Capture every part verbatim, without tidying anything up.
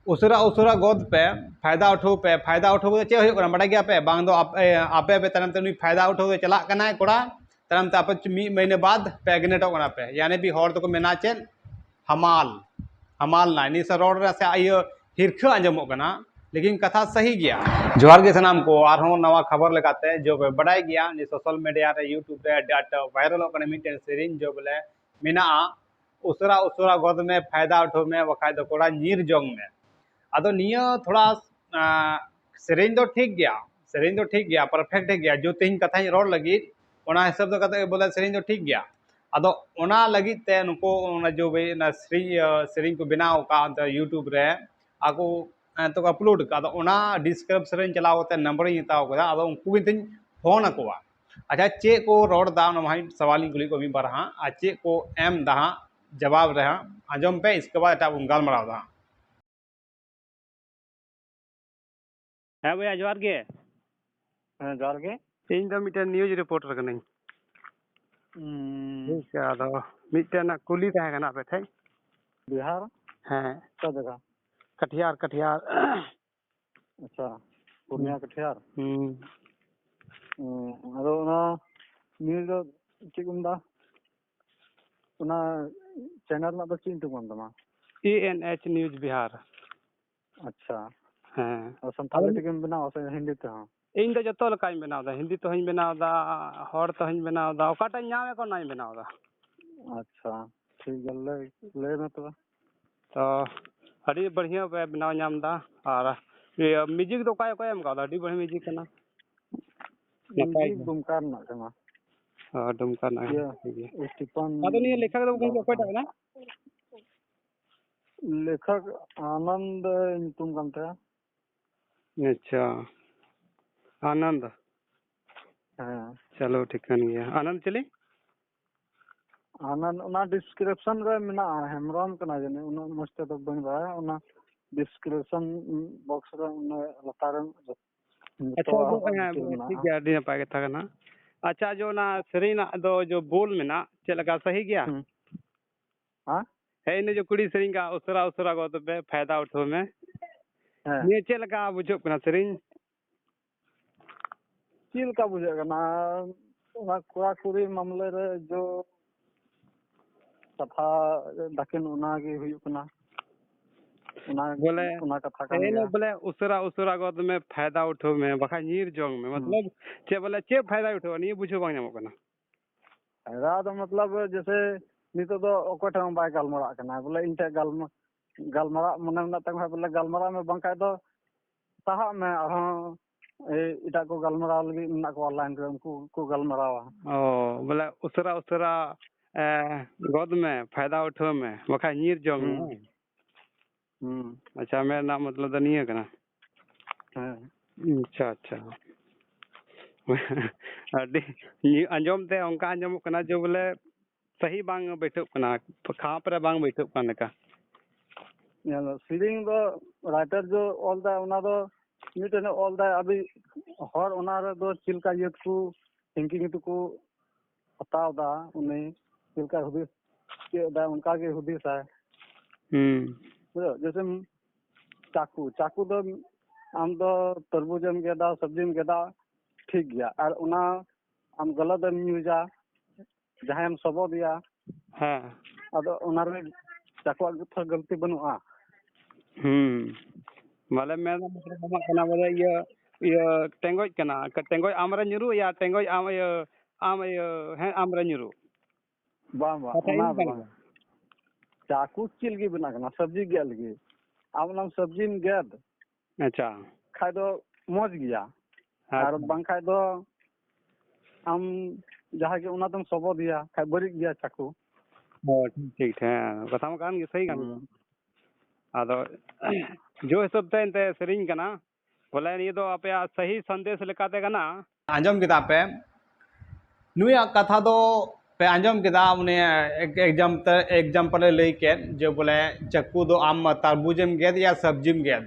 ᱩᱥᱟᱹᱨᱟ ᱩᱥᱟᱹᱨᱟ ᱜᱚᱫ ᱯᱮ, ᱯᱷᱟᱭᱫᱟ ᱩᱴᱷᱟᱹᱣ ᱯᱮ᱾ ᱯᱷᱟᱭᱫᱟ ᱩᱴᱷᱟᱹᱣ ᱫᱚ ᱪᱮᱫ ᱦᱩᱭᱩᱜ ᱠᱟᱱᱟ ᱵᱟᱰᱟᱭ ᱜᱮᱭᱟ ᱯᱮ? ᱵᱟᱝ ᱫᱚ ᱟᱯ-, ᱮ, ᱟᱯᱮ ᱟᱯᱮ ᱛᱟᱭᱱᱚᱢ ᱛᱮ ᱩᱱᱤ ᱯᱷᱟᱭᱫᱟ ᱩᱴᱷᱟᱹᱣ ᱫᱚ ᱪᱟᱞᱟᱜ ᱠᱟᱱᱟᱭ ᱠᱚᱲᱟ, ᱛᱟᱭᱱᱚᱢ ᱛᱮ ᱟᱯᱮ ᱢᱤᱫ ᱢᱟᱹᱦᱱᱟᱹ ᱵᱟᱫ ᱯᱮ ᱟᱹᱜᱱᱮᱴᱚᱜ ᱠᱟᱱᱟ ᱯᱮ᱾ ᱭᱟᱱᱮ ᱵᱤ ᱦᱚᱲ ᱫᱚᱠᱚ ᱢᱮᱱᱟ ᱪᱮᱫ? ᱦᱟᱢᱟᱞ, ᱦᱟᱢᱟᱞ ᱱᱟᱭ᱾ ᱱᱤᱭᱟᱹ ᱥᱮ ᱨᱚᱲ ᱨᱮ ᱥᱮ ᱤᱭᱟᱹ ᱦᱤᱨᱠᱷᱟᱹ ᱟᱸᱡᱚᱢᱚᱜ ᱠᱟᱱᱟ, ᱞᱮᱠᱤᱱ ᱠᱟᱛᱷᱟ ᱥᱟᱹᱦᱤ ᱜᱮᱭᱟ᱾ ᱡᱚᱦᱟᱨ ᱜᱮ ᱥᱟᱱᱟᱢ ᱠᱚ, ᱟᱨᱦᱚᱸ ᱱᱟᱣᱟ ᱠᱷᱚᱵᱚᱨ ᱞᱮᱠᱟᱛᱮ ᱡᱚ ᱯᱮ ᱵᱟᱰᱟᱭ ᱜᱮᱭᱟ ᱡᱮ social media ᱨᱮ, YouTube ᱨᱮ ᱟᱹᱰᱤ ᱟᱸᱴ ᱵᱷᱟᱭᱨᱟᱞᱚᱜ ᱠᱟᱱᱟ ᱢᱤᱫᱴᱮᱱ ᱥᱮᱨᱮᱧ, ᱡᱚ ᱵᱚᱞᱮ ᱢᱮᱱᱟᱜᱼᱟ, ᱩᱥᱟᱹᱨᱟ ᱩᱥᱟᱹᱨᱟ ᱜᱚᱫ ᱢᱮ, ᱯᱷᱟᱭᱫᱟ ᱩᱴᱷᱟᱹᱣ ᱢᱮ, ᱵᱟᱠᱷᱟᱡ ᱫᱚ ᱠᱚᱲᱟ ᱧᱤᱨ ᱡᱚᱝ ᱢᱮ᱾ ᱟᱫᱚ ᱱᱤᱭᱟᱹ ᱛᱷᱚᱲᱟ, ᱟᱸ, ᱥᱮᱨᱮᱧ ᱫᱚ ᱴᱷᱤᱠ ᱜᱮᱭᱟ, ᱥᱮᱨᱮᱧ ᱫᱚ ᱴᱷᱤᱠ ᱜᱮᱭᱟ, perfect ᱴᱷᱤᱠ ᱜᱮᱭᱟ᱾ ᱡᱚ ᱛᱮᱦᱮᱧ ᱠᱟᱛᱷᱟᱧ ᱨᱚᱲ ᱞᱟᱹᱜᱤᱫ, ᱚᱱᱟ ᱦᱤᱥᱟᱹᱵ ᱫᱚ ᱠᱟᱛᱮ ᱵᱚᱞᱮ ᱥᱮᱨᱮᱧ ᱫᱚ ᱴᱷᱤᱠ ᱜᱮᱭᱟ᱾ ᱟᱫᱚ ᱚᱱᱟ ᱞᱟᱹᱜᱤᱫ ᱛᱮ ᱱᱩᱠᱩ ᱚᱱᱟ ᱡᱚ ᱵᱷᱟᱹᱭ ᱚᱱᱟ ᱥᱮᱨᱮᱧ, ᱤᱭᱟᱹ, ᱥᱮᱨᱮᱧ ᱠᱚ ᱵᱮᱱᱟᱣ ᱟᱠᱟᱫ ᱚᱱᱛᱮ YouTube ᱨᱮ, ᱟᱠᱚ, ᱮᱸ, ᱛᱚ upload ᱟᱠᱟᱫ᱾ ᱟᱫᱚ ᱚᱱᱟ description ᱨᱮᱧ ᱪᱟᱞᱟᱣ ᱠᱟᱛᱮ ᱱᱟᱢᱵᱟᱨᱤᱧ ᱦᱟᱛᱟᱣ ᱠᱮᱫᱟ᱾ ᱟᱫᱚ ᱩᱱᱠᱩ ᱜᱮ ᱱᱤᱛᱚᱜ ᱤᱧ ᱯᱷᱳᱱ ᱟᱠᱚᱣᱟ᱾ ᱟᱪᱪᱷᱟ, ᱪᱮᱫ ᱠᱚ ᱨᱚᱲ ᱮᱫᱟ, ᱚᱱᱟ ᱢᱟ ᱦᱟᱸᱜ ᱥᱟᱣᱟᱞᱤᱧ ᱠᱩᱞᱤ ᱠᱚᱣᱟ ᱢᱤᱫ ᱵᱟᱨ ᱦᱟᱸᱜ, ᱟᱨ ᱪᱮᱫ ᱠᱚ ᱮᱢ ᱮᱫᱟ ᱦᱟᱸᱜ ᱡᱟᱵᱟᱵ ᱨᱮ ᱦᱟᱸᱜ, ᱟᱸᱡᱚᱢ ᱯᱮ, ᱤᱥᱠᱮ ᱵᱟᱫ ᱮᱴᱟᱜ ᱵᱚᱱ ᱜᱟᱞᱢᱟᱨᱟᱣ ᱮᱫᱟ ᱦᱟᱸᱜ᱾ ᱦᱮᱸ ᱵᱚᱭᱦᱟ, ᱡᱚᱦᱟᱨ ᱜᱮ᱾ ᱦᱮᱸ, ᱡᱚᱦᱟᱨ ᱜᱮ᱾ ᱤᱧ ᱫᱚ ᱢᱤᱫᱴᱮᱱ news reporter ᱠᱟᱹᱱᱟᱹᱧ᱾ ᱦᱩᱸ᱾ ᱴᱷᱤᱠ ᱜᱮᱭᱟ, ᱟᱫᱚ ᱢᱤᱫᱴᱮᱱ ᱠᱩᱞᱤ ᱛᱟᱦᱮᱸ ᱠᱟᱱᱟ ᱟᱯᱮ ᱴᱷᱮᱡ᱾ ᱵᱤᱦᱟᱨ? ᱦᱮᱸ᱾ ᱚᱠᱟ ᱡᱟᱭᱜᱟ? ᱠᱟᱴᱷᱤᱭᱟᱨ, ᱠᱟᱴᱷᱤᱭᱟᱨ᱾ ᱟᱪᱪᱷᱟ, ᱯᱩᱨᱱᱤᱭᱟ ᱦᱩᱸ᱾ ᱠᱟᱴᱷᱤᱭᱟᱨ? ᱦᱩᱸ᱾ ᱦᱩᱸ, ᱟᱫᱚ ᱚᱱᱟ news ᱫᱚ ᱪᱮᱫ ᱠᱚ ᱢᱮᱛᱟᱜᱼᱟ? ᱚᱱᱟ channel ᱨᱮᱱᱟᱜ ᱫᱚ ᱪᱮᱫ ᱧᱩᱛᱩᱢ ᱠᱟᱱ ᱛᱟᱢᱟ? ᱮ ᱮᱱ ᱮᱭᱤᱪ News ᱵᱤᱦᱟᱨ᱾ ᱟᱪᱪᱷᱟ᱾ ᱦᱮᱸ᱾ ᱟᱨ ᱥᱟᱱᱛᱟᱲᱤ ᱟᱫᱚ ᱛᱮᱜᱮᱢ ᱵᱮᱱᱟᱣᱟ ᱥᱮ ᱦᱤᱱᱫᱤ ᱛᱮᱦᱚᱸ? ᱤᱧ ᱫᱚ ᱡᱚᱛᱚ ᱞᱮᱠᱟᱧ ᱵᱮᱱᱟᱣ ᱮᱫᱟ, ᱦᱤᱱᱫᱤ ᱛᱮᱦᱚᱧ ᱵᱮᱱᱟᱣ ᱮᱫᱟ, ᱦᱚᱲ ᱛᱮᱦᱚᱧ ᱵᱮᱱᱟᱣ ᱮᱫᱟ, ᱚᱠᱟᱴᱟᱜ ᱤᱧ ᱧᱟᱢ ᱮᱫ ᱠᱟᱱᱟ ᱚᱱᱟᱧ ᱵᱮᱱᱟᱣ ᱮᱫᱟ᱾ ᱟᱪᱪᱷᱟ, ᱴᱷᱤᱠ ᱜᱮᱭᱟ, ᱞᱟᱹᱭ, ᱞᱟᱹᱭ ᱢᱮ ᱛᱚᱵᱮ᱾ ᱛᱚ, ᱟᱹᱰᱤ ᱵᱟᱲᱦᱤᱭᱟᱹ ᱯᱮ ᱵᱮᱱᱟᱣ ᱧᱟᱢ ᱮᱫᱟ᱾ ᱟᱨ ᱤᱭᱟᱹ, music ᱫᱚ ᱚᱠᱚᱭ, ᱚᱠᱚᱭ ᱮᱢ ᱠᱟᱣᱫᱟ? ᱟᱹᱰᱤ ᱵᱟᱲᱦᱤᱭᱟᱹ music ᱠᱟᱱᱟ᱾ ᱱᱟᱯᱟᱭ music ᱜᱮ᱾ ᱰᱩᱢᱠᱟ ᱨᱮᱱᱟᱜ ᱠᱟᱱᱟ᱾ ᱚ, ᱰᱩᱢᱠᱟ ᱨᱮᱱᱟᱜ ᱤᱭᱟᱹ, ᱠᱟᱱᱟ, ᱴᱷᱤᱠ ᱜᱮ᱾ ᱥᱴᱤᱯᱷᱟᱱ ᱟᱫᱚ ᱱᱤᱭᱟᱹ ᱞᱮᱠᱷᱟ ᱫᱚ ᱜᱚᱢᱠᱮ ᱵᱟᱵᱟ ᱚᱠᱚᱭᱴᱟᱜ ᱠᱟᱱᱟ᱾ ᱠᱟᱱᱟ? ᱞᱮᱠᱷᱚᱠ ᱟᱱᱚᱱᱫ ᱧᱩᱛᱩᱢ ᱠᱟᱱ ᱛᱟᱭᱟ᱾ ᱟᱪᱪᱷᱟ, ᱟᱱᱚᱱᱫ᱾ ᱦᱮᱸ᱾ ᱪᱚᱞᱚ, ᱴᱷᱤᱠ ᱠᱟᱱ ᱜᱮᱭᱟ᱾ ᱟᱱᱚᱱᱫ ᱪᱤᱞᱤ? ᱟᱱᱚᱱᱫ, ᱚᱱᱟ description ᱨᱮ ᱢᱮᱱᱟᱜᱼᱟ, ᱦᱮᱢᱵᱨᱚᱢ ᱠᱟᱱᱟ ᱡᱟᱹᱱᱤᱡ, ᱩᱱᱟᱹᱜ ᱢᱚᱡᱽ ᱛᱮᱫᱚ ᱵᱟᱹᱧ ᱵᱟᱲᱟᱭᱟ᱾ ᱚᱱᱟ description box ᱨᱮ ᱚᱱᱟ ᱞᱟᱛᱟᱨ ᱨᱮ ᱟᱪᱪᱷᱟ, ᱡᱚᱛᱚᱣᱟᱜ ᱟᱫᱚ, ᱦᱮᱸ, detail ᱴᱷᱤᱠ ᱢᱮᱱᱟᱜᱼᱟ᱾ ᱜᱮᱭᱟ, ᱟᱹᱰᱤ ᱱᱟᱯᱟᱭ ᱠᱟᱛᱷᱟ ᱠᱟᱱᱟ᱾ ᱟᱪᱪᱷᱟ, ᱡᱚ ᱚᱱᱟ ᱥᱮᱨᱮᱧ ᱨᱮᱱᱟᱜ ᱫᱚ ᱡᱚ ᱵᱳᱞ ᱢᱮᱱᱟᱜ, ᱪᱮᱫ ᱞᱮᱠᱟ ᱥᱟᱹᱦᱤ ᱜᱮᱭᱟ? ᱦᱩᱸ᱾ ᱦᱮᱸ? ᱦᱮᱸ, ᱤᱱᱟᱹ ᱡᱚ ᱠᱩᱲᱤ ᱥᱮᱨᱮᱧ ᱠᱟ, ᱩᱥᱟᱹᱨᱟ ᱩᱥᱟᱹᱨᱟ ᱜᱚᱫ ᱯᱮ, ᱯᱷᱟᱭᱫᱟ ᱩᱴᱷᱟᱹᱣ ᱢᱮ᱾ ᱦᱮᱸ᱾ ᱱᱤᱭᱟᱹ ᱪᱮᱫ ᱞᱮᱠᱟ ᱵᱩᱡᱷᱟᱹᱜ ᱠᱟᱱᱟ ᱥᱮᱨᱮᱧ? ᱪᱮᱫ ᱞᱮᱠᱟ ᱵᱩᱡᱷᱟᱹᱜ ᱠᱟᱱᱟ? ᱚᱱᱟ ᱠᱚᱲᱟ ᱠᱩᱲᱤ ᱢᱟᱢᱞᱮ ᱨᱮ ᱡᱚ ᱠᱟᱛᱷᱟ ᱫᱟᱠᱷᱤᱱ ᱚᱱᱟ ᱜᱮ ᱦᱩᱭᱩᱜ ᱠᱟᱱᱟ᱾ ᱚᱱᱟ, ᱵᱚᱞᱮ, ᱚᱱᱟ ᱠᱟᱛᱷᱟ ᱠᱟᱱ ᱮᱱ ᱜᱮᱭᱟ᱾ ᱵᱚᱞᱮ ᱩᱥᱟᱹᱨᱟ ᱩᱥᱟᱹᱨᱟ ᱜᱚᱫ ᱢᱮ, ᱯᱷᱟᱭᱫᱟ ᱩᱴᱷᱟᱹᱣ ᱢᱮ, ᱵᱟᱠᱷᱟᱡ ᱧᱤᱨ ᱡᱚᱝ ᱢᱮ᱾ ᱦᱩᱸ᱾ ᱢᱚᱛᱞᱚᱵ ᱪᱮᱫ, ᱵᱚᱞᱮ ᱪᱮᱫ ᱯᱷᱟᱭᱫᱟ ᱩᱴᱷᱟᱹᱣᱟ? ᱱᱤᱭᱟᱹ ᱵᱩᱡᱷᱟᱹᱣ ᱵᱟᱝ ᱧᱟᱢᱚᱜ ᱠᱟᱱᱟ᱾ ᱯᱷᱟᱭᱫᱟ ᱫᱚ ᱢᱚᱛᱞᱚᱵ ᱡᱮᱥᱮ ᱱᱤᱛᱚᱜ ᱫᱚ ᱚᱠᱚᱭ ᱴᱷᱮᱱ ᱦᱚᱸ ᱵᱟᱭ ᱜᱟᱞᱢᱟᱨᱟᱜ ᱠᱟᱱᱟ, ᱵᱚᱞᱮ ᱤᱧ ᱴᱷᱮᱱ ᱜᱟᱞᱢᱟ-, ᱜᱟᱞᱢᱟᱨᱟᱜ ᱢᱚᱱᱮ ᱢᱮᱱᱟᱜ ᱛᱟᱢ ᱠᱷᱟᱱ ᱵᱚᱞᱮ ᱜᱟᱞᱢᱟᱨᱟᱜ ᱢᱮ, ᱵᱟᱝᱠᱷᱟᱡ ᱫᱚ ᱥᱟᱦᱟᱜ ᱢᱮ, ᱟᱨᱦᱚᱸ ᱮᱭ ᱮᱴᱟᱜ ᱠᱚ ᱜᱟᱞᱢᱟᱨᱟᱣ ᱞᱟᱹᱜᱤᱫ ᱢᱮᱱᱟᱜ ᱠᱚᱣᱟ ᱞᱟᱭᱤᱱ ᱨᱮ, ᱩᱱᱠᱩ ᱠᱚ ᱜᱟᱞᱢᱟᱨᱟᱣᱟ᱾ ᱚ, ᱵᱚᱞᱮ ᱩᱥᱟᱹᱨᱟ ᱩᱥᱟᱹᱨᱟ, ᱮ, ᱜᱚᱫ ᱢᱮ, ᱯᱷᱟᱭᱫᱟ ᱩᱴᱷᱟᱹᱣ ᱢᱮ, ᱵᱟᱠᱷᱟᱡ ᱧᱤᱨ ᱡᱚᱝ ᱢᱮ᱾ ᱦᱩᱸ᱾ ᱦᱩᱸ᱾ ᱟᱪᱪᱷᱟ, ᱢᱮᱱ ᱨᱮᱱᱟᱜ ᱢᱚᱛᱞᱚᱵ ᱫᱚ ᱱᱤᱭᱟᱹ ᱠᱟᱱᱟ᱾ ᱦᱮᱸ᱾ ᱟᱪᱪᱷᱟ, ᱟᱪᱪᱷᱟ᱾ ᱟᱹᱰᱤ ᱟᱸᱡᱚᱢ ᱛᱮ ᱚᱱᱠᱟ ᱟᱸᱡᱚᱢᱚᱜ ᱠᱟᱱᱟ ᱡᱮ ᱵᱚᱞᱮ ᱥᱟᱹᱦᱤ ᱵᱟᱝ ᱵᱟᱹᱭᱴᱷᱟᱹᱜ ᱠᱟᱱᱟ, ᱠᱷᱟᱯ ᱨᱮ ᱵᱟᱝ ᱵᱟᱹᱭᱴᱷᱟᱹᱜ ᱠᱟᱱ ᱞᱮᱠᱟ᱾ ᱧᱮᱞ ᱢᱮ, ᱥᱮᱨᱮᱧ ᱫᱚ ᱨᱟᱭᱴᱟᱨ ᱡᱚ ᱚᱞ ᱫᱟᱭ, ᱚᱱᱟ ᱫᱚ ᱢᱤᱫᱴᱮᱱ ᱚᱞ ᱫᱟᱭ, ᱟᱹᱰᱤ ᱦᱚᱲ ᱚᱱᱟ ᱨᱮᱫᱚ ᱪᱮᱫ ᱞᱮᱠᱟ ᱤᱭᱟᱹ ᱛᱮᱠᱚ ᱛᱷᱤᱝᱠᱤᱝ ᱛᱮᱠᱚ ᱦᱟᱛᱟᱣ ᱫᱟ, ᱩᱱᱤ ᱪᱮᱫ ᱞᱮᱠᱟᱭ ᱦᱩᱫᱤᱥ ᱪᱮᱫ ᱫᱟ, ᱚᱱᱠᱟ ᱜᱮ ᱦᱩᱫᱤᱥᱟᱭ᱾ ᱦᱩᱸ᱾ ᱵᱩᱡᱷᱟᱹᱣ? ᱡᱮᱭᱥᱮ ᱪᱟᱠᱩ, ᱪᱟᱠᱩ ᱫᱚ ᱟᱢ ᱫᱚ ᱛᱚᱨᱵᱩᱡᱽ ᱮᱢ ᱜᱮᱫᱟ, ᱥᱚᱵᱽᱡᱤᱢ ᱜᱮᱫᱟ, ᱴᱷᱤᱠ ᱜᱮᱭᱟ, ᱟᱨ ᱚᱱᱟ ᱟᱢ ᱜᱟᱞᱟᱛ ᱮᱢ ᱧᱩᱭᱫᱟ, ᱡᱟᱦᱟᱸᱭᱮᱢ ᱥᱚᱵᱚᱫᱮᱭᱟ, ᱦᱮᱸ᱾ ᱟᱫᱚ ᱚᱱᱟᱨᱮ ᱪᱟᱠᱩᱣᱟᱜ ᱜᱮ ᱛᱚ ᱜᱟᱹᱞᱛᱤ ᱵᱟᱹᱱᱩᱜᱼᱟ᱾ ᱦᱩᱸ᱾ ᱵᱚᱞᱮ ᱢᱮᱱ ᱫᱚ ᱢᱚᱛᱞᱚᱵ ᱟᱢᱟᱜ ᱠᱟᱱᱟ ᱵᱚᱞᱮ ᱤᱭᱟᱹ, ᱤᱭᱟᱹ ᱴᱮᱸᱜᱚᱡ ᱠᱟᱱᱟ, ᱴᱮᱸᱜᱚᱡ ᱟᱢ ᱨᱮ ᱧᱩᱨᱩᱜ ᱭᱟ, ᱴᱮᱸᱜᱚᱡ ᱟᱢ ᱤᱭᱟᱹ, ᱟᱢ ᱤᱭᱟᱹ, ᱦᱮᱸ, ᱟᱢ ᱨᱮ ᱧᱩᱨᱩᱜ᱾ ᱵᱟᱝ, ᱵᱟᱝ, ᱠᱟᱛᱷᱟ ᱚᱱᱟ ᱤᱧ ᱫᱚ ᱠᱟᱱ ᱵᱟᱝ᱾ ᱜᱮᱭᱟ᱾ ᱪᱟᱠᱩ ᱪᱮᱫ ᱞᱟᱹᱜᱤᱫ ᱵᱮᱱᱟᱜ ᱠᱟᱱᱟ? ᱥᱚᱵᱽᱡᱤ ᱜᱮᱫ ᱞᱟᱹᱜᱤᱫ᱾ ᱟᱢ ᱚᱱᱟᱢ ᱥᱚᱵᱽᱡᱤᱢ ᱜᱮᱫ, ᱟᱪᱪᱷᱟ᱾ ᱠᱷᱟᱡ ᱫᱚ ᱢᱚᱡᱽ ᱜᱮᱭᱟ᱾ ᱟᱨ ᱟᱪᱪᱷᱟ᱾ ᱵᱟᱝᱠᱷᱟᱡ ᱫᱚ ᱟᱢ ᱡᱟᱦᱟᱸ ᱜᱮ ᱚᱱᱟ ᱫᱚᱢ ᱥᱚᱵᱚᱫᱮᱭᱟ, ᱠᱷᱟᱡ ᱵᱟᱹᱲᱤᱡ ᱜᱮᱭᱟ ᱪᱟᱠᱩ᱾ ᱦᱳᱭ, ᱴᱷᱤᱠ, ᱴᱷᱤᱠ, ᱦᱮᱸ, ᱠᱟᱛᱷᱟ ᱢᱟ ᱠᱟᱱ ᱜᱮ, ᱥᱟᱹᱦᱤ ᱠᱟᱱ ᱜᱮ᱾ ᱦᱩᱸ᱾ ᱟᱫᱚ ᱡᱚ ᱦᱤᱥᱟᱹᱵ ᱛᱮ ᱮᱱᱛᱮ ᱥᱮᱨᱮᱧ ᱠᱟᱱᱟ, ᱵᱚᱞᱮ ᱱᱤᱭᱟᱹ ᱫᱚ ᱟᱯᱮᱭᱟᱜ ᱥᱟᱹᱦᱤ ᱥᱟᱸᱫᱮᱥ ᱞᱮᱠᱟᱛᱮ ᱠᱟᱱᱟ᱾ ᱟᱸᱡᱚᱢ ᱠᱮᱫᱟ ᱯᱮ? ᱱᱩᱭᱟᱜ ᱠᱟᱛᱷᱟ ᱫᱚ ᱯᱮ ᱟᱸᱡᱚᱢ ᱠᱮᱫᱟ, ᱩᱱᱤ ᱮᱠ-, exam ᱛᱮ, example ᱮ ᱞᱟᱹᱭ ᱠᱮᱫ ᱡᱮ ᱵᱚᱞᱮ ᱪᱟᱹᱠᱩ ᱫᱚ ᱟᱢ ᱛᱟᱨᱵᱩᱡᱮᱢ ᱜᱮᱫ ᱭᱟ ᱥᱚᱵᱽᱡᱤᱢ ᱜᱮᱫ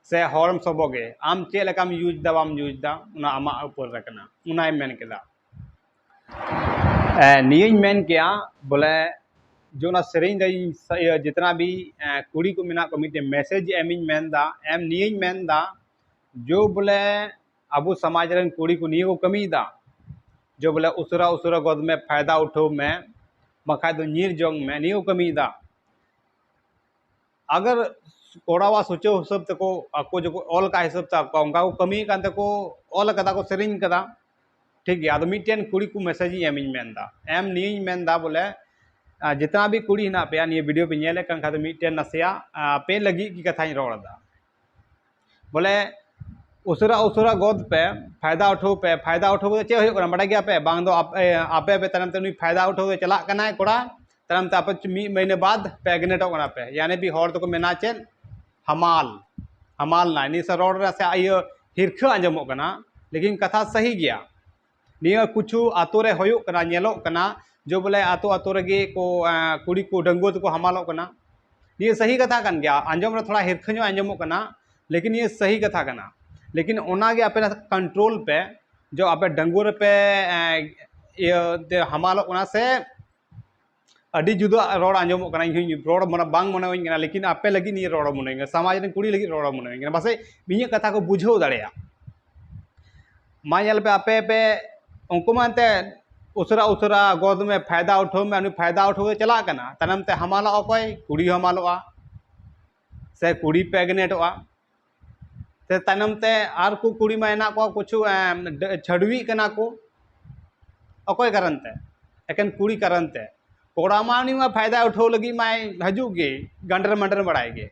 ᱥᱮ ᱦᱚᱲᱮᱢ ᱥᱚᱵᱚᱜᱮ, ᱟᱢ ᱪᱮᱫ ᱞᱮᱠᱟᱢ use ᱫᱟ ᱵᱟᱢ use ᱫᱟ, ᱚᱱᱟ ᱟᱢᱟᱜ ᱩᱯᱚᱨ ᱨᱮ ᱠᱟᱱᱟ, ᱚᱱᱟᱭ ᱢᱮᱱ ᱠᱮᱫᱟ᱾ ᱮ, ᱱᱤᱭᱟᱹᱧ ᱢᱮᱱ ᱠᱮᱭᱟ ᱵᱚᱞᱮ, ᱡᱮ ᱚᱱᱟ ᱥᱮᱨᱮᱧ ᱫᱚ ᱤᱧ ᱥᱟ-, ᱤᱭᱟᱹ, ᱡᱮᱛᱱᱟ ᱵᱤ, ᱮ, ᱠᱩᱲᱤ ᱠᱚ ᱢᱮᱱᱟᱜ ᱠᱚ, ᱢᱤᱫᱴᱮᱱ ᱢᱮᱥᱮᱡᱽ ᱮᱢᱤᱧ ᱢᱮᱱᱫᱟ, ᱮᱢ ᱱᱤᱭᱟᱹᱧ ᱢᱮᱱᱫᱟ, ᱡᱮ ᱵᱚᱞᱮ ᱟᱵᱚ ᱥᱚᱢᱟᱡᱽ ᱨᱮᱱ ᱠᱩᱲᱤ ᱠᱚ ᱱᱤᱭᱟᱹ ᱠᱚ ᱠᱟᱹᱢᱤᱭᱮᱫᱟ, ᱡᱮ ᱵᱚᱞᱮ ᱩᱥᱟᱹᱨᱟ ᱩᱥᱟᱹᱨᱟ ᱜᱚᱫ ᱢᱮ, ᱯᱷᱟᱭᱫᱟ ᱩᱴᱷᱟᱹᱣ ᱢᱮ, ᱵᱟᱠᱷᱟᱡ ᱫᱚ ᱧᱤᱨ ᱡᱚᱝ ᱢᱮ, ᱱᱤᱭᱟᱹ ᱠᱚ ᱠᱟᱹᱢᱤᱭᱮᱫᱟ᱾ ᱟᱜᱟᱨ ᱠᱚᱲᱟᱣᱟᱜ ᱥᱚᱪᱟᱣ ᱦᱤᱥᱟᱹᱵ ᱛᱮᱠᱚ, ᱟᱠᱚ ᱡᱮᱠᱚ ᱚᱞ ᱠᱟᱜ ᱦᱤᱥᱟᱹᱵ ᱛᱮ ᱟᱠᱚ ᱚᱱᱠᱟ ᱠᱚ ᱠᱟᱹᱢᱤᱭᱮᱫ ᱠᱟᱱ ᱛᱮᱠᱚ ᱚᱞ ᱠᱟᱫᱟ ᱠᱚ, ᱥᱮᱨᱮᱧ ᱠᱟᱫᱟ, ᱴᱷᱤᱠ ᱜᱮᱭᱟ᱾ ᱟᱫᱚ ᱢᱤᱫᱴᱮᱱ ᱠᱩᱲᱤ ᱠᱚ ᱢᱮᱥᱮᱡᱽ ᱤᱧ ᱮᱢᱤᱧ ᱢᱮᱱᱫᱟ, ᱮᱢ ᱱᱤᱭᱟᱹᱧ ᱢᱮᱱᱫᱟ ᱵᱚᱞᱮ, ᱟᱨ ᱡᱮᱛᱱᱟ ᱵᱤ ᱠᱩᱲᱤ ᱦᱮᱱᱟᱜ ᱯᱮᱭᱟ, ᱱᱤᱭᱟᱹ ᱵᱷᱤᱰᱤᱭᱳ ᱯᱮ ᱧᱮᱞᱮᱫ ᱠᱟᱱ ᱠᱷᱟᱡ ᱫᱚ, ᱢᱤᱫᱴᱮᱱ ᱱᱟᱥᱮᱭᱟᱜ, ᱟᱸ, ᱟᱯᱮ ᱞᱟᱹᱜᱤᱫ ᱜᱮ ᱠᱟᱛᱷᱟᱧ ᱨᱚᱲ ᱮᱫᱟ᱾ ᱵᱚᱞᱮ ᱩᱥᱟᱹᱨᱟ ᱩᱥᱟᱹᱨᱟ ᱜᱚᱫ ᱯᱮ, ᱯᱷᱟᱭᱫᱟ ᱩᱴᱷᱟᱹᱣ ᱯᱮ᱾ ᱯᱷᱟᱭᱫᱟ ᱩᱴᱷᱟᱹᱣ ᱫᱚ ᱪᱮᱫ ᱦᱩᱭᱩᱜ ᱠᱟᱱᱟ ᱵᱟᱰᱟᱭ ᱜᱮᱭᱟ ᱯᱮ? ᱵᱟᱝ ᱫᱚ ᱟᱯ-, ᱮ, ᱟᱯᱮ ᱟᱯᱮ ᱛᱟᱭᱱᱚᱢ ᱛᱮ ᱩᱱᱤ ᱯᱷᱟᱭᱫᱟ ᱩᱴᱷᱟᱹᱣ ᱫᱚ ᱪᱟᱞᱟᱜ ᱠᱟᱱᱟᱭ ᱠᱚᱲᱟ, ᱛᱟᱭᱱᱚᱢ ᱛᱮ ᱟᱯᱮ ᱢᱤᱫ ᱢᱟᱹᱦᱱᱟᱹ ᱵᱟᱫ ᱯᱨᱮᱜᱱᱮᱴᱚᱜ ᱠᱟᱱᱟ ᱯᱮ᱾ ᱭᱟᱱᱮ ᱵᱤ ᱦᱚᱲ ᱫᱚᱠᱚ ᱢᱮᱱᱟ ᱪᱮᱫ? ᱦᱟᱢᱟᱞ, ᱦᱟᱢᱟᱞ ᱱᱟᱭ᱾ ᱱᱤᱭᱟᱹ ᱥᱮ ᱨᱚᱲ ᱨᱮ ᱥᱮ ᱤᱭᱟᱹ ᱦᱤᱨᱠᱷᱟᱹ ᱟᱸᱡᱚᱢᱚᱜ ᱠᱟᱱᱟ, ᱞᱮᱠᱤᱱ ᱠᱟᱛᱷᱟ ᱥᱟᱹᱦᱤ ᱜᱮᱭᱟ᱾ ᱱᱤᱭᱟᱹ ᱠᱩᱪᱷᱩ ᱟᱛᱳ ᱨᱮ ᱦᱩᱭᱩᱜ ᱠᱟᱱᱟ, ᱧᱮᱞᱚᱜ ᱠᱟᱱᱟ, ᱡᱮ ᱵᱚᱞᱮ ᱟᱛᱳ ᱟᱛᱳ ᱨᱮᱜᱮ ᱠᱚ, ᱮᱸ, ᱠᱩᱲᱤ ᱠᱚ ᱰᱟᱺᱜᱩᱣᱟᱹ ᱛᱮᱠᱚ ᱦᱟᱢᱟᱞᱚᱜ ᱠᱟᱱᱟ᱾ ᱱᱤᱭᱟᱹ ᱥᱟᱹᱦᱤ ᱠᱟᱛᱷᱟ ᱠᱟᱱ ᱜᱮᱭᱟ, ᱟᱸᱡᱚᱢ ᱨᱮ ᱛᱷᱚᱲᱟ ᱦᱤᱨᱠᱷᱟᱹ ᱧᱚᱜ ᱟᱸᱡᱚᱢᱚᱜ ᱠᱟᱱᱟ, ᱞᱮᱠᱤᱱ ᱱᱤᱭᱟᱹ ᱥᱟᱹᱦᱤ ᱠᱟᱛᱷᱟ ᱠᱟᱱᱟ᱾ ᱞᱮᱠᱤᱱ ᱚᱱᱟᱜᱮ ᱟᱯᱮ ᱠᱚᱱᱴᱨᱳᱞ ᱯᱮ, ᱡᱮ ᱟᱯᱮ ᱰᱟᱺᱜᱩᱣᱟᱹ ᱨᱮᱯᱮ, ᱮᱸ, ᱤᱭᱟᱹ ᱛᱮ ᱦᱟᱢᱟᱞᱚᱜ ᱠᱟᱱᱟ ᱥᱮ ᱟᱹᱰᱤ ᱡᱩᱫᱟᱹ ᱨᱚᱲ ᱟᱸᱡᱚᱢᱚᱜ ᱠᱟᱱᱟ᱾ ᱤᱧ ᱦᱚᱸᱧ ᱨᱚᱲ ᱢᱚᱱᱮ ᱵᱟᱝ ᱢᱚᱱᱮ ᱦᱩᱭ ᱠᱟᱱᱟ, ᱞᱮᱠᱤᱱ ᱟᱯᱮ ᱞᱟᱹᱜᱤᱫ ᱱᱤᱭᱟᱹ ᱨᱚᱲ ᱢᱚᱱᱮ ᱦᱩᱭ ᱠᱟᱱᱟ, ᱥᱚᱢᱟᱡᱽ ᱨᱮᱱ ᱠᱩᱲᱤ ᱞᱟᱹᱜᱤᱫ ᱨᱚᱲ ᱢᱚᱱᱮ ᱦᱩᱭ ᱠᱟᱱᱟ, ᱯᱟᱥᱮᱡ ᱤᱧᱟᱹᱜ ᱠᱟᱛᱷᱟ ᱠᱚ ᱵᱩᱡᱷᱟᱹᱣ ᱫᱟᱲᱮᱭᱟᱜᱼᱟ᱾ ᱢᱟ ᱧᱮᱞ ᱯᱮ, ᱟᱯᱮ ᱯᱮ, ᱩᱱᱠᱩ ᱢᱟ ᱮᱱᱛᱮ ᱩᱥᱟᱹᱨᱟ ᱩᱥᱟᱹᱨᱟ ᱜᱚᱫ ᱢᱮ, ᱯᱷᱟᱭᱫᱟ ᱩᱴᱷᱟᱹᱣ ᱢᱮ, ᱩᱱᱤ ᱯᱷᱟᱭᱫᱟ ᱩᱴᱷᱟᱹᱣ ᱛᱮ ᱪᱟᱞᱟᱜ ᱠᱟᱱᱟ, ᱛᱟᱭᱱᱚᱢ ᱛᱮ ᱦᱟᱢᱟᱞᱚᱜ ᱚᱠᱚᱭ? ᱠᱩᱲᱤ ᱦᱚᱸ ᱦᱟᱢᱟᱞᱚᱜᱼᱟ ᱥᱮ ᱠᱩᱲᱤ ᱯᱨᱮᱜᱱᱮᱴᱚᱜᱼᱟ᱾ ᱥᱮ ᱛᱟᱭᱱᱚᱢ ᱛᱮ ᱟᱨ ᱠᱚ ᱠᱩᱲᱤ ᱢᱟ ᱦᱮᱱᱟᱜ ᱠᱚᱣᱟ ᱠᱩᱪᱷᱩ, ᱮᱢ, ᱰ-, ᱪᱷᱟᱹᱰᱣᱤᱜ ᱠᱟᱱᱟ ᱠᱚ᱾ ᱚᱠᱚᱭ ᱠᱟᱨᱚᱱ ᱛᱮ? ᱮᱠᱮᱱ ᱠᱩᱲᱤ ᱠᱟᱨᱚᱱ ᱛᱮ᱾ ᱠᱚᱲᱟ ᱢᱟ ᱩᱱᱤ ᱢᱟ ᱯᱷᱟᱭᱫᱟ ᱩᱴᱷᱟᱹᱣ ᱞᱟᱹᱜᱤᱫ ᱢᱟᱭ ᱦᱤᱡᱩᱜ ᱜᱮ, ᱜᱟᱱᱰᱮᱨ ᱢᱟᱱᱰᱮᱨ ᱵᱟᱲᱟᱭ ᱜᱮ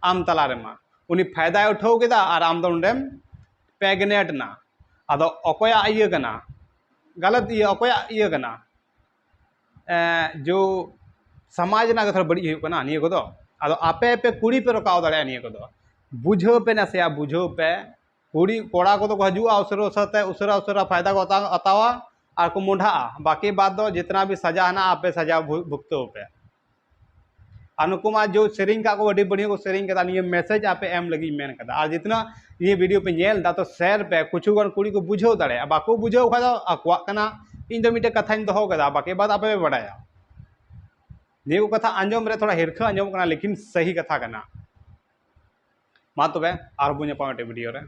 ᱟᱢ ᱛᱟᱞᱟ ᱨᱮᱢᱟ᱾ ᱩᱱᱤ ᱯᱷᱟᱭᱫᱟᱭ ᱩᱴᱷᱟᱹᱣ ᱠᱮᱫᱟ ᱟᱨ ᱟᱢ ᱫᱚ ᱱᱚᱰᱮᱢ ᱯᱨᱮᱜᱱᱮᱴ ᱱᱟ᱾ ᱟᱫᱚ ᱚᱠᱚᱭᱟᱜ ᱤᱭᱟᱹ ᱠᱟᱱᱟ? ᱜᱟᱞᱟᱛ ᱤᱭᱟᱹ, ᱚᱠᱚᱭᱟᱜ ᱤᱭᱟᱹ ᱠᱟᱱᱟ? ᱮᱸ, ᱡᱚ ᱥᱚᱢᱟᱡᱽ ᱨᱮᱱᱟᱜ ᱜᱮ ᱛᱷᱚᱲᱟ ᱵᱟᱹᱲᱤᱡ ᱦᱩᱭᱩᱜ ᱠᱟᱱᱟ ᱱᱤᱭᱟᱹ ᱠᱚᱫᱚ᱾ ᱟᱫᱚ ᱟᱯᱮ, ᱟᱯᱮ ᱠᱩᱲᱤ ᱯᱮ ᱨᱚᱠᱟᱣ ᱫᱟᱲᱮᱭᱟᱜᱼᱟ ᱱᱤᱭᱟᱹ ᱠᱚᱫᱚ᱾ ᱵᱩᱡᱷᱟᱹᱣ ᱯᱮ ᱱᱟᱥᱮᱭᱟᱜ, ᱵᱩᱡᱷᱟᱹᱣ ᱯᱮ᱾ ᱠᱩᱲᱤ, ᱠᱚᱲᱟ ᱠᱚᱫᱚ ᱠᱚ ᱦᱤᱡᱩᱜᱼᱟ ᱩᱥᱟᱹᱨᱟ ᱩᱥᱟᱹᱨᱟ ᱛᱮ, ᱩᱥᱟᱹᱨᱟ ᱩᱥᱟᱹᱨᱟ ᱯᱷᱟᱭᱫᱟ ᱠᱚ ᱦᱟᱛᱟᱣ-, ᱦᱟᱛᱟᱣᱟ ᱟᱨ ᱠᱚ ᱢᱚᱸᱰᱷᱟᱜᱼᱟ᱾ ᱵᱟᱹᱠᱤ ᱵᱟᱫ ᱫᱚ ᱡᱤᱛᱱᱟ ᱵᱷᱤ ᱥᱟᱡᱟ ᱦᱮᱱᱟᱜᱼᱟ, ᱟᱯᱮ ᱥᱟᱡᱟ ᱵᱷᱩ-, ᱵᱷᱩᱜᱛᱟᱹᱣ ᱯᱮ᱾ ᱟᱨ ᱱᱩᱠᱩ ᱢᱟ ᱡᱚ ᱥᱮᱨᱮᱧ ᱠᱟᱜ ᱠᱚ, ᱟᱹᱰᱤ ᱵᱟᱹᱲᱤᱡ ᱠᱚ ᱥᱮᱨᱮᱧ ᱠᱟᱫᱟ, ᱱᱤᱭᱟᱹ ᱢᱮᱥᱮᱡᱽ ᱟᱯᱮ ᱮᱢ ᱞᱟᱹᱜᱤᱫ ᱤᱧ ᱢᱮᱱ ᱠᱟᱫᱟ᱾ ᱟᱨ ᱡᱤᱛᱱᱟ ᱱᱤᱭᱟᱹ ᱵᱷᱤᱰᱤᱭᱳ ᱯᱮ ᱧᱮᱞ ᱫᱟ, ᱛᱚ ᱥᱮᱭᱟᱨ ᱯᱮ, ᱠᱤᱪᱷᱩ ᱜᱟᱱ ᱠᱩᱲᱤ ᱠᱚ ᱵᱩᱡᱷᱟᱹᱣ ᱫᱟᱲᱮᱭᱟᱜᱼᱟ, ᱵᱟᱠᱚ ᱵᱩᱡᱷᱟᱹᱣ ᱠᱷᱟᱡ ᱫᱚ ᱟᱠᱚᱣᱟᱜ ᱠᱟᱱᱟ, ᱤᱧ ᱫᱚ ᱢᱤᱫᱴᱮᱱ ᱠᱟᱛᱷᱟᱧ ᱫᱚᱦᱚ ᱠᱟᱫᱟ, ᱵᱟᱠᱤ ᱵᱟᱫ ᱟᱯᱮ ᱯᱮ ᱵᱟᱰᱟᱭᱟ᱾ ᱱᱤᱭᱟᱹ ᱠᱚ ᱠᱟᱛᱷᱟ ᱟᱸᱡᱚᱢ ᱨᱮ ᱛᱷᱚᱲᱟ ᱦᱤᱨᱠᱷᱟᱹ ᱟᱸᱡᱚᱢᱚᱜ ᱠᱟᱱᱟ, ᱞᱮᱠᱤᱱ ᱥᱟᱹᱦᱤ ᱠᱟᱛᱷᱟ ᱠᱟᱱᱟ᱾ ᱢᱟ ᱛᱚᱵᱮ ᱟᱨᱦᱚᱸ ᱵᱚᱱ ᱧᱟᱯᱟᱢᱟ ᱢᱤᱫᱴᱮᱱ ᱵᱷᱤᱰᱤᱭᱳ ᱨᱮ᱾